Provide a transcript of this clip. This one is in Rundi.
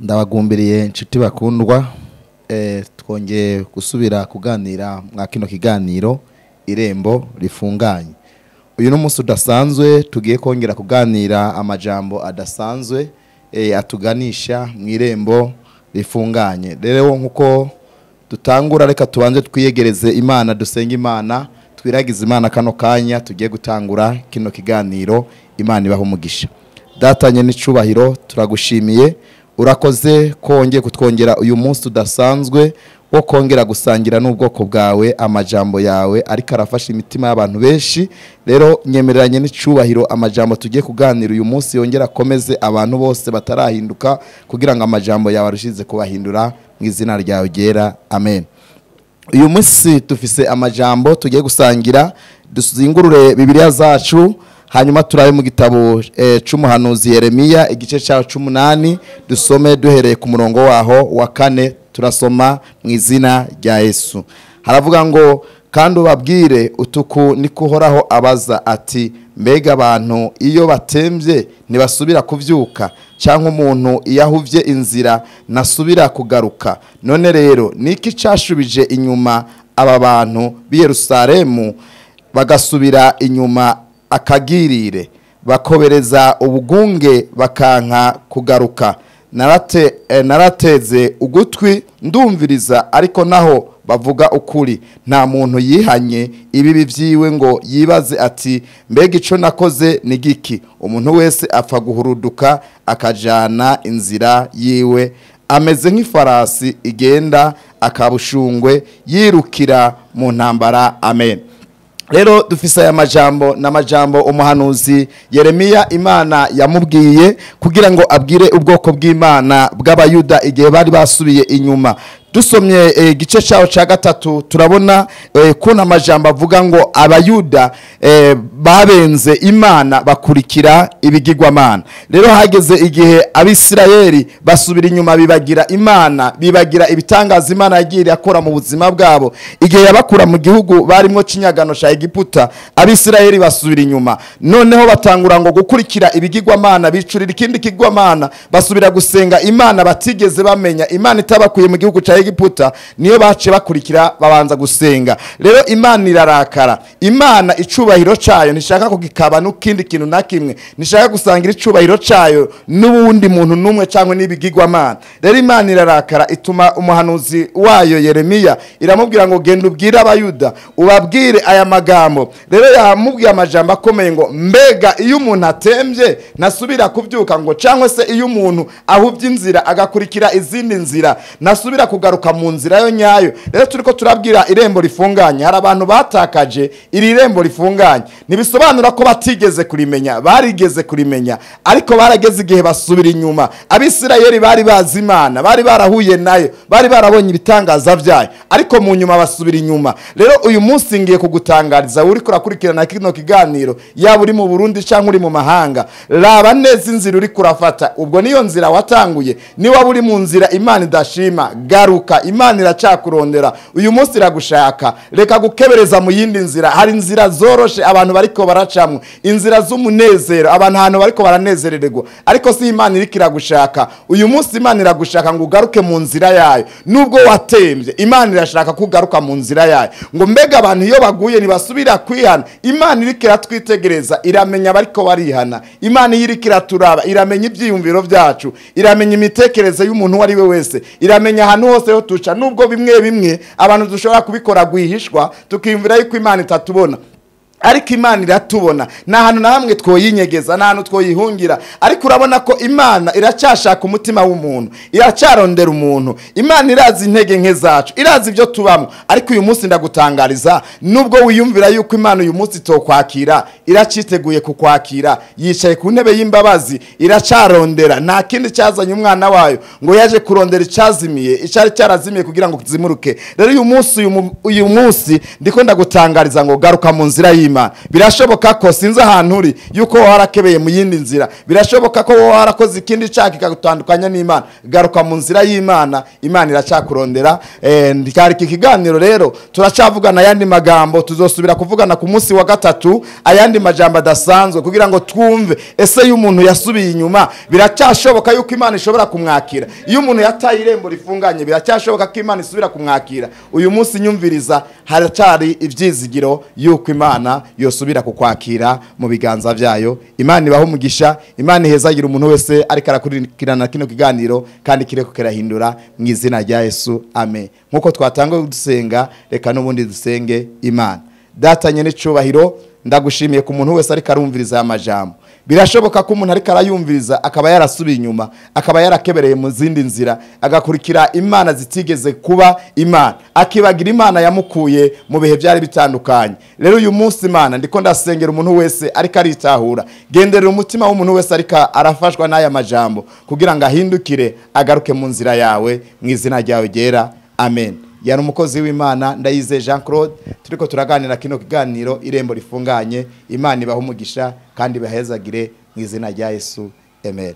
Ndabagumbiriye inshuti bakundwa, twongeye gusubira kuganira mwa kino kiganiro Irembo Rifunganye. Uyu n'umunsi udasanzwe tugiye kongera kuganira amajambo adasanzwe atuganisha mu irembo rifunganye. Rero nkuko dutangura, reka tubanze twiyegereze Imana, dusenge Imana, twiragize Imana kano kanya tugiye gutangura kino kiganiro. Imana ibaho umugisha. Datanye n'icubahiro, turagushimiye, urakoze ko wongeye kutwongera uyu munsi udasanzwe wo kongera gusangira n'ubwoko bwawe amajambo yawe ariko arafasha imitima y'abantu benshi. Rero nyemereranye n'icubahiro, amajambo tugiye kuganira uyu munsi yongera akomeze abantu bose batarahinduka, kugira ngo amajambo yawe arushize kubahindura, mu izina ryawe ryera, amen. Uyu munsi dufise amajambo tugiye gusangira. Duzingurure Bibiliya zacu, hanyuma turabe mu gitabo c'umuhanuzi Yeremiya, igice cyaho c'umunani, dusome duhereye ku murongo waho wa 4. Turasoma mu izina rya Yesu. Haravuga ngo: "Kandi ubabwire utuku niko Uhoraho abaza ati: Mbega abantu iyo batembye ntibasubira kuvyuka, cyangwa umuntu iyo ahuvye inzira nasubira kugaruka? None rero niki cashubije inyuma aba bantu b'i Yerusalemu bagasubira inyuma akagirire, bakobereza ubugunge bakanka kugaruka? Narateze ugutwi ndumviriza, ariko naho bavuga ukuri nta muntu yihanye ibibi vyiwe ngo yibaze ati: Mbega ico nakoze ni giki? Umuntu wese apfa guhuruduka akajana inzira yiwe, ameze nk'ifarasi igenda akabushungwe yirukira mu ntambara." Amen. Rero dufise aya majambo, n'amajambo umuhanuzi Yeremiya Imana yamubwiye kugira ngo abwire ubwoko bw'Imana bw'Abayuda igihe bari basubiye inyuma. Dusomye igice cyaho cya 3, turabona ko n'amajambo avuga ngo Abayuda babenze Imana bakurikira ibigirwamana. Rero hageze igihe Abisirayeli basubira inyuma, bibagira Imana, bibagira ibitangaza Imana yagiye akora mu buzima bwabo igihe yabakura mu gihugu barimo cinyagano cya Egiputa. Abisirayeli basubira inyuma, noneho batangura ngo gukurikira ibigirwamana, bicurira ikindi kigwamana, basubira gusenga Imana batigeze bamenya, Imana itabakuye mu gihugu cya Egiputa, niyo bace bakurikira babanza gusenga. Rero Imana irarakara. Imana icubahiro cayo nishaka kugikaba n'ukindi kintu na kimwe, nishaka gusangira icubahiro cayo n'uwundi muntu numwe cyangwa n'ibigirwamana. Rero Imana irarakara, ituma umuhanuzi wayo Yeremiya, iramubwira ngo: "Genda ubwire Abayuda, ubabwire aya magambo." Rero yamubwiye amajambo akomeye ngo: "Mbega iyo umuntu atembye nasubira kubyuka, ngo cyangwa se iyo umuntu ahubye inzira agakurikira izindi nzira nasubira kugaruka mu nzira yo nyayo?" Rero turiko turabwira Irembo Rifunganye. Hari abantu batakaje iri rembo rifunganye. Ntibisobanura ko batigeze kurimenya, barigeze kurimenya, ariko barageze igihe basubira inyuma. Abisirayeli bari bazi Imana, bari barahuye nayo, bari barabonye ibitangaza byayo, ariko mu nyuma basubira inyuma. Rero uyu munsi ngiye kugutangariza, uri kurakurikirana kino kiganiro, yaba uri mu Burundi cyangwa uri mu mahanga, raba neza inzira uri kurafata. Ubwo niyo nzira watanguye? Niba uri mu nzira Imana idashima, garuka. Imana iracakurondera, uyu munsi iragushaka. Reka gukebereza mu yindi nzira. Hari inzira zoroshe abantu bariko baracamwe, inzira z'umunezero, abantu ahantu bariko baranezererwa, ariko si Imana iriko iragushaka. Uyu munsi Imana iragushaka ngo ugaruke mu nzira yayo. Nubwo watembye, Imana irashaka kugaruka mu nzira yayo. Ngo: "Mbega abantu iyo baguye ntibasubira kwihana?" Imana iriko iratwitegereza, iramenya bariko barihana. Imana iyo iriko iraturaba, iramenya ibyiyumviro byacu, iramenya imitekerereze y'umuntu uwo ari we wese, iramenya ahantu hose ho tuca, nubwo bimwe bimwe abantu dushobora kubikora rwihishwa tukiyumvira yuko Imana itatubona. Ariko Imana iratubona, nta hantu na hamwe twoyinyegeza, nta hantu twoyihungira. Ariko urabona ko Imana iracyashaka umutima w'umuntu, iracyarondera umuntu. Imana irazi intege nke zacu, irazi ibyo tubamo. Ariko uyu munsi ndagutangariza, nubwo wiyumvira yuko Imana uyu munsi itokwakira, iraciteguye kukwakira. Yicaye ku ntebe y'imbabazi, iracyarondera. Nta kindi cyazanye umwana wayo ngo yaje kurondera icyazimiye, icyari cyarazimiye kugira ngo kizimuruke. Rero uyu munsi ndiko ndagutangariza ngo garuka mu nzira y'Imana. Birashoboka ko sinzi ahantu uri yuko warakebeye mu yindi nzira, birashoboka ko warakoze ikindi cyaha kikagutandukanya n'Imana. Garuka mu nzira y'Imana, Imana iracyakurondera. Ndikari iki kiganiro rero turacyavugana ayandi magambo, tuzosubira kuvugana ku munsi wa gatatu ayandi majambo adasanzwe kugira ngo twumve ese iyo umuntu yasubiye inyuma biracyashoboka yuko Imana ishobora kumwakira. Iyo umuntu yataye irembo rifunganye biracyashoboka ko Imana isubira kumwakira. Uyu munsi nyumviriza, haracyari ibyizigiro yuko Imana yosubira kukwakira mu biganza byayo. Imana ibaho umugisha, Imana ihezagira umuntu wese ariko arakurikirana kino kiganiro kandi kireko kirahindura mu izina rya Yesu, amen. Nkuko twatanga dusenga, reka n'ubundi dusenge Imana. Data nyene cyubahiro, ndagushimiye ku muntu wese ariko arumviriza aya majambo. Birashoboka ko umuntu ariko arayumviriza akaba yarasubiye inyuma, akaba yarakebereye mu zindi nzira, agakurikira imana zitigeze kuba Imana, akibagira Imana yamukuye mu bihe byari bitandukanye. Rero uyu munsi Imana ndiko ndasengera umuntu wese ariko aritahura, genderera umutima w'umuntu wese ariko arafashwa n'aya majambo kugira ngo ahindukire agaruke mu nzira yawe mu izina ryawe ryera, amen. Yari umukozi w'Imana Ndayizeye Jean Claude, turiko turaganira kino kiganiro irembo rifunganye. Imana ibahe umugisha kandi ibahezagire mu izina rya Yesu, amen.